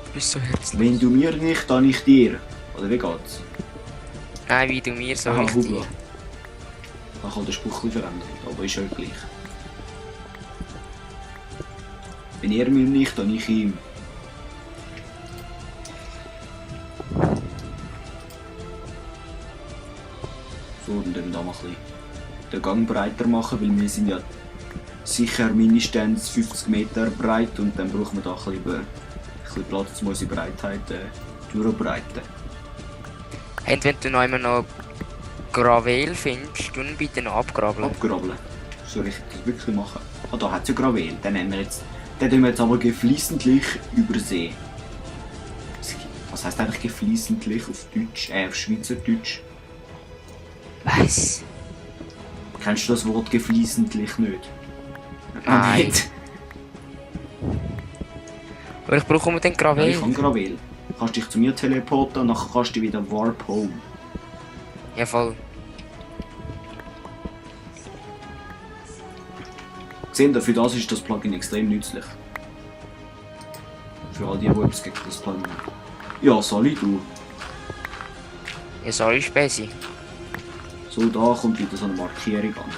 Du bist so herzlich. Wenn du mir nicht, dann ich dir. Oder wie geht's? Nein, wie du mir so Aha, ich Hubla. dir. Da kann der Spruch ein bisschen verändern, aber ist ja gleich. Wenn er mir nicht, dann ich ihm. So, und dann da mal ein bisschen den Gang breiter machen, weil wir sind ja sicher mindestens 50 Meter breit und dann brauchen wir da ein bisschen Platz, um unsere Breitheit durchbreiten. Und wenn du noch immer noch Gravel findest, dann bitte noch abgraben. Abgraben. Soll ich das wirklich machen? Ah, da hat es ja Gravel. Den tun wir jetzt aber geflissentlich übersehen. Was heisst eigentlich geflissentlich auf Deutsch? Auf Schweizerdeutsch? Was? Kennst du das Wort geflissentlich nicht? Nein. Nicht? Aber ich brauche unbedingt Ja, Gravel. ich habe Gravel. Du kannst dich zu mir teleporten und dann kannst du wieder Warp Home. Ja, voll. Seht ihr, für das ist das Plugin extrem nützlich. Für all die etwas gegen das Plugin haben. Ja, sorry du. Ja, sorry, Spezi. So, da kommt wieder so eine Markierung an.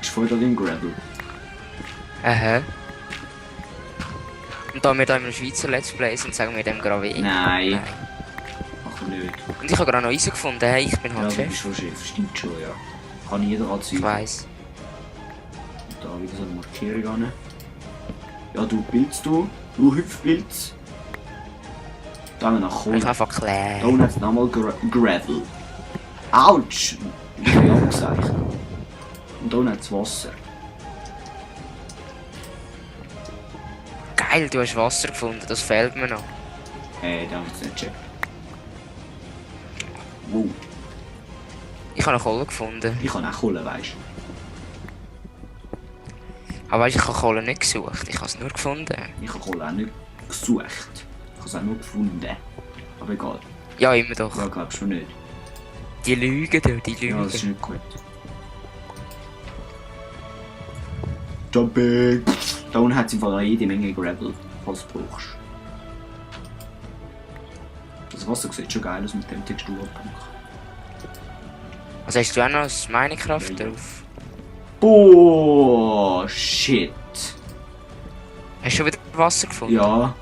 Ist voll da im Gravel. Aha. Und da wir da im Schweizer Let's Play sind, sagen wir dem Gravel. Nein. Machen wir nicht. Und ich habe gerade noch rausgefunden, hey, ich bin Ja, halt du bist Chef. schon Chef, stimmt schon, ja. Kann jeder Ich anzeigen. weiss. Da wieder so eine Markierung an. Ja, du Pilz, du Hüpfpilz. Da haben wir nach Ich Kohle. einfach Da klären. unten hat es nochmal Gravel. Autsch! Ich habe abgesagt. Und da unten hat es Wasser. Geil, du hast Wasser gefunden, das fehlt mir noch. Da habe ich jetzt nicht gecheckt. Wow. Ich habe noch Kohle gefunden. Ich kann auch Kohle, weißt du. Aber weißt, ich habe Kohle nicht gesucht, ich habe es nur gefunden. Ich habe Kohle auch nicht gesucht. Ich habe es auch nur gefunden. Aber egal. Ja, immer doch. Ja, glaubst du nicht. Die Lügen da, die Ja, das ist Lügen. nicht gut. Jumping! Da unten hat es im Fall auch jede Menge Gravel, falls du brauchst. Das Wasser sieht schon geil aus mit dem Texturpunkt. Also hast du auch noch das Minecraft Ja, ja. drauf? Boah, shit. Hast du schon wieder Wasser gefunden? Ja.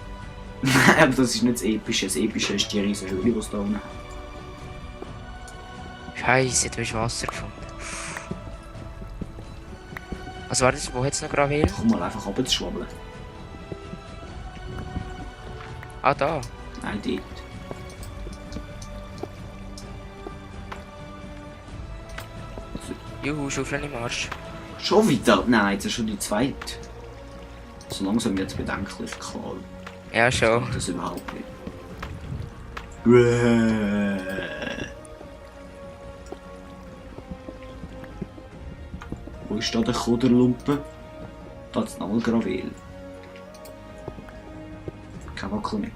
Aber das ist nicht das Epische. Das Epische ist die riesige Höhle, die es da unten hat. Scheiße, du hast Wasser gefunden. Also warte, wo hat es noch Gravel? Komm mal einfach runterzuschwabbeln. Ah, da. Nein, dort. Juhu, Schaufeln im Arsch. Schon wieder? Nein, jetzt ist schon die zweite. So langsam wird es bedenklich klar. Ja, schon. Das überhaupt nicht. Wo ist da der Kuderlumpen? Da hat es nochmal Gravel. Kein Wackel mehr.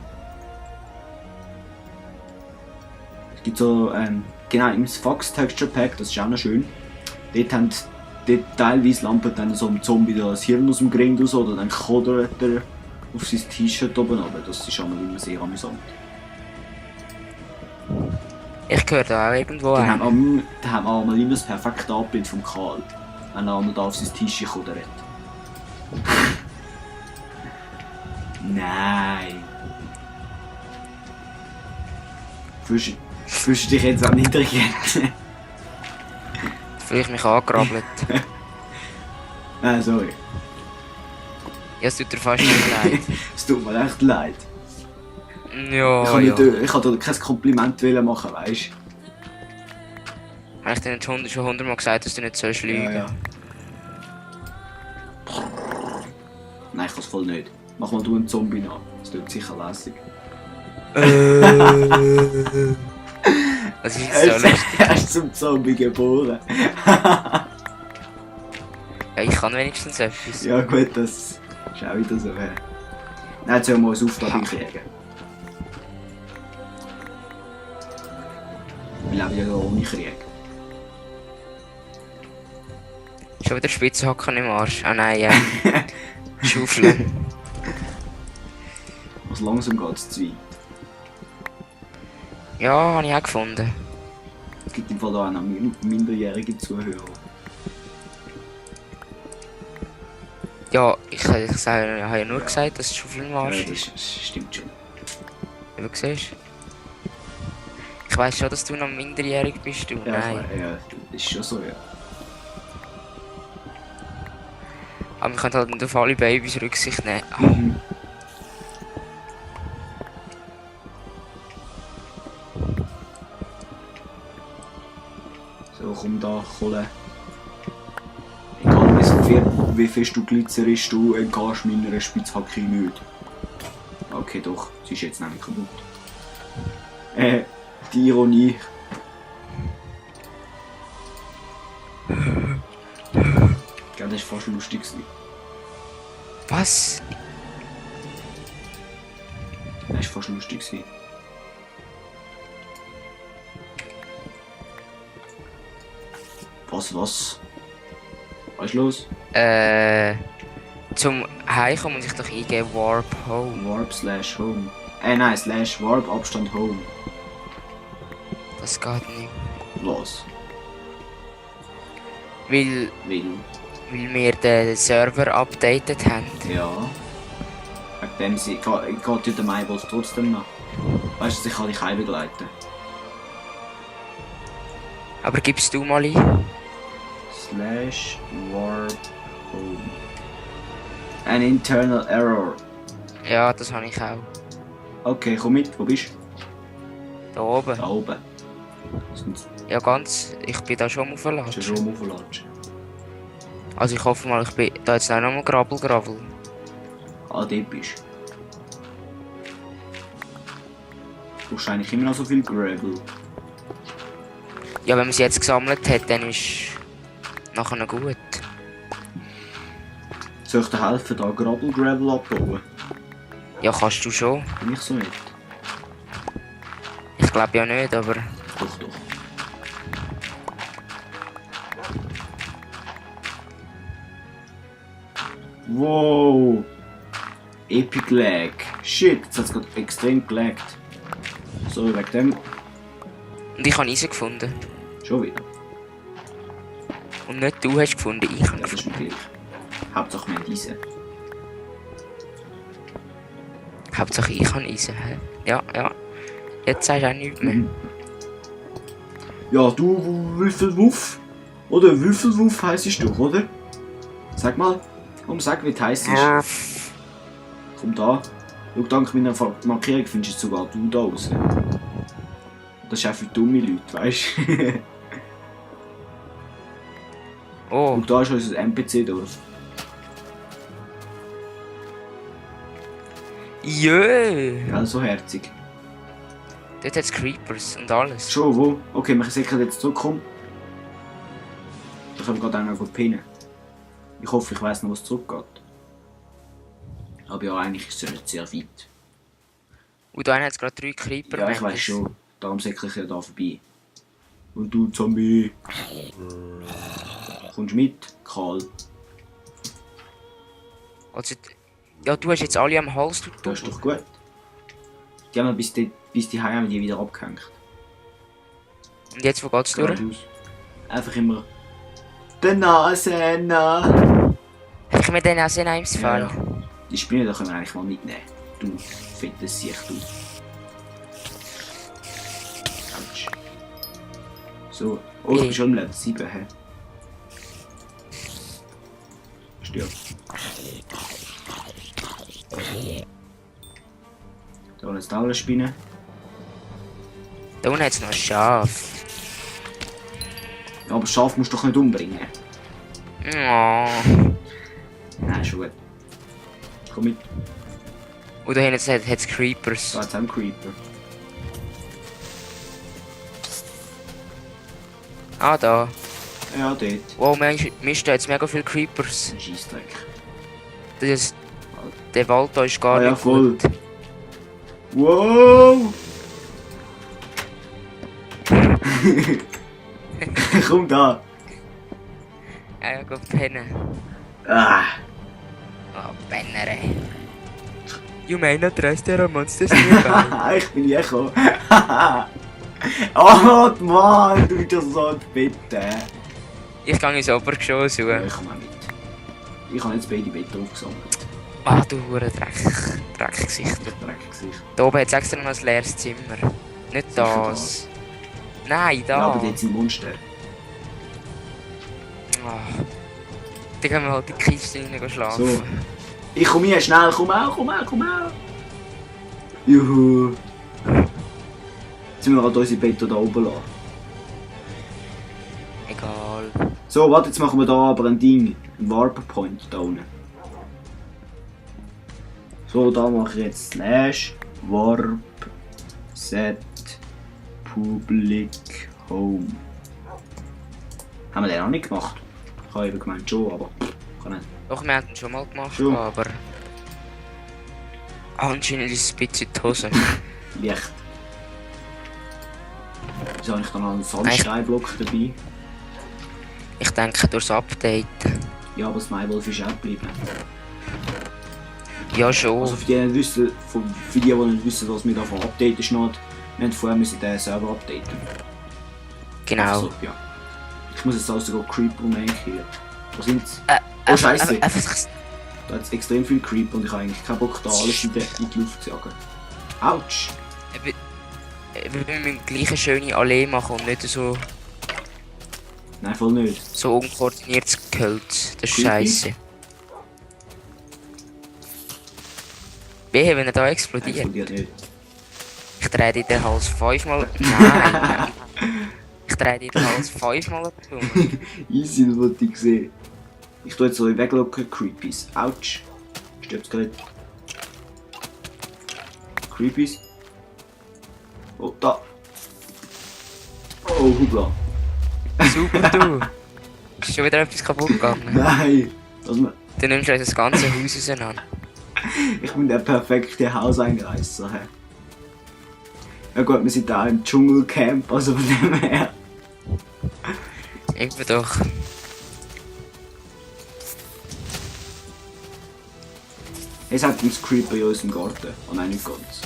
Es gibt so, genau, im Fox Texture Pack, das ist auch noch schön. Dort haben dort teilweise Lampen dann so einem Zombie das Hirn aus dem Grind raus oder dann kodert er auf sein T-Shirt oben runter. Das ist einmal immer sehr amüsant. Ich höre da auch irgendwo Dann einen. haben wir einmal immer das perfekte Abbild vom Karl, wenn er einmal da auf sein T-Shirt kodert. Nein. Fühlst du dich jetzt auch niedergehend? Fühle ich mich angegrabbelt. Nein, sorry. Ja, es tut dir fast nicht leid. Es tut mir echt leid. Ja, Ich ja. wollte dir kein Kompliment machen, weißt Habe ich dir nicht schon 100-mal gesagt, dass du nicht sollst du? lügen? Nein, ich kann es voll nicht. Mach mal du einen Zombie nach. Das tut sicher lässig. Das ist so lustig. Er ist zum Zombie geboren. Ja, ich kann wenigstens etwas. Ja gut, das ist auch wieder so. Nein, jetzt sollen wir uns Auftrag kriegen. Wir leben ja ohne Krieg. Schon wieder Spitzhacken im Arsch. Ah nein, ja. Schaufeln. Was langsam geht's zu weit. Ja, habe ich auch gefunden. Es gibt im Fall auch noch minderjährige Zuhörer. Ja, ich habe ja nur gesagt, dass es Schaufeln im Arsch Ja, ist. das stimmt schon. Wie du siehst. Ich weiss schon, dass du noch minderjährig bist, du. Ja, Nein. ja, das ist schon so, ja. Aber wir können halt nicht auf alle Babys Rücksicht nehmen. Mhm. So, komm da, Kohle. Egal wie fest du glitzerst, du entgehst meiner Spitzhacke nicht. Okay, doch, sie ist jetzt nämlich kaputt. Die Ironie. Ja, das war fast lustig. Was? Das war fast lustig. Was? Was ist los? Zum Heimkommen muss ich doch eingeben Warp Home. Warp/Home. Nein, /Warp Abstand Home. Das geht nicht. Was? Weil Weil? wir den Server updated haben. Ja. Wegen dem geht ja der MyBot trotzdem noch. Weißt du, ich kann dich heim-begleiten. Aber gibst du mal ein? /Warp Home. An internal error. Ja, das habe ich auch. Okay, komm mit. Wo bist du? Da oben. Da oben. Ja, ganz. Ich bin da schon Hast du aufgeladen. schon aufgeladen? Also ich hoffe mal, ich bin da jetzt auch noch mal Grabbel. Ah, dort bist du. Brauchst eigentlich immer noch so viel Gravel. Ja, wenn man sie jetzt gesammelt hat, dann ist nachher noch gut. Soll ich dir helfen, da Gravel abbauen? Ja, kannst du schon. Bin ich so nicht? Ich glaube ja nicht, aber Doch, doch. Wow! Epic Lag. Shit, jetzt hat es gerade extrem gelaggt. Sorry, wegen dem und ich habe Eisen gefunden. schon wieder. Und nicht du hast gefunden, ich habe Ja, das ist mir gleich. Hauptsache wir haben Eisen. Hauptsache ich habe Eisen. Hä? Ja. Jetzt sagst du auch nichts mehr. Ja, du Würfelwuff. Oder Würfelwuff heisst du, oder? Sag mal. Komm, sag, wie du heisst. Komm da. Schau, dank meiner Markierung findest du sogar du da raus. Das ist auch für dumme Leute, weißt du? Oh, Und da ist unser NPC-Dorf. jö! Ja, so herzig. Dort hat es Creepers und alles. Schon, wo? Okay, wir können sicher jetzt zurückkommen. Da können wir gerade auch noch pinnen. Ich hoffe, ich weiss noch, was zurückgeht. Aber ja, eigentlich ist es nicht sehr weit. Und da hat es gerade 3 Creeper. Ja, ich weiss schon. Darum säckle ich ja da vorbei. Und du, Zombie. Kommst du mit, Karl? Also, ja, du hast jetzt alle am Hals. Das ist doch gut. Die haben wir bis die Heim haben die wieder abgehängt. Und jetzt, wo geht's durch? Geradeaus. Einfach immer... Der Nase, na. Hätte ich mir den auch sehen im Fall. Ja. Die Spinne da können wir eigentlich mal mitnehmen. Du fettes Sicht, du. Autsch. So. Oh, ich bin schon im Level 7, hä? Stirb. Da unten ist auch eine Spinne. Da unten hat es noch ein Schaf. Ja, aber das Schaf musst du doch nicht umbringen. Oh. Nein, schon gut. Komm mit. Und da hinten hat es Creepers. Da hat es auch einen Creeper. Ah, da. Ja, dort. Wow, mir stehen jetzt mega viele Creepers. Ein Scheissdreck. Der Wald da ist gar Ah ja, nicht voll. gut. Wow! Komm da! Ja, go pennen. Ah. Oh, Penner, ey. You may not trust there are monsters nearby. Ich bin hier gekommen. Oh Mann, du bist ja so bitte. Ich gehe ins Obergeschoss Ja, suchen. ich komme auch mit. Ich habe jetzt beide Betten aufgesammelt. Ah, du hure Dreckgesicht. Dreckgesicht. Da oben hat es extra noch ein leeres Zimmer. Nicht das. Nein, da. Ja, aber dort sind Monster. Ah. Da können wir halt in die Kiste rein schlafen. So. Ich komme hier, schnell, komm auch. Juhu. Jetzt müssen wir halt unsere Betten da oben lassen. Egal. So, warte, jetzt machen wir da aber ein Ding. Ein Warp Point da unten. So, da mache ich jetzt Slash Warp Set Public Home. Haben wir den auch nicht gemacht? Ich habe eben gemeint schon, aber kann nicht. Doch, wir haben ihn schon mal gemacht, Schon. aber... Anscheinend ist es ein bisschen in die Hose. Licht. Wieso habe ich dann noch einen Sandsteinblock dabei? Ich denke durchs Update. Ja, aber das Maibwolf ist auch geblieben. Ja, schon. Also für die, die nicht wissen, was wir da von updaten steht, wir haben vorher müssen den Server updaten. Genau. Also, ja. Ich muss jetzt also sogar Creeper umgehen. Wo sind's? Oh Scheiße! Da hat es extrem viel Creeper und ich habe eigentlich keinen Bock, da alles in die Luft zu jagen. Autsch! Wir müssen gleich eine schöne Allee machen und nicht so Nein, voll nicht. so unkoordiniertes Gehölz. Das ist Creepy? scheiße. Wehe, wenn er da explodiert. Explodiert nicht. Ich drehe dir den Hals 5-mal. Nein! Ich drehe dir den Hals 5-mal herum. Easy, das wollte ich sehen. Ich tue jetzt so weglocken, Creepies. Autsch! Stirbt's gerade. Creepies. Oh, da! Oh, hubla! Super, du! Ist schon wieder etwas kaputt gegangen. Nein! Was man... Du nimmst uns das ganze Haus auseinander. Ich bin der perfekte Hauseinreißer. He. Ja gut, wir sind da im Dschungelcamp, also von dem her. Eben doch. Es hat uns Creeper in unserem Garten. Oh nein, nicht ganz.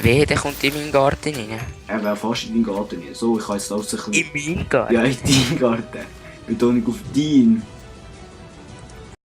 Wehe, der kommt in meinen Garten rein. Er wäre fast in deinen Garten hier. So, ich kann jetzt auch so ein bisschen... In meinen Garten? Ja, in deinen Garten. Betonung auf deinen.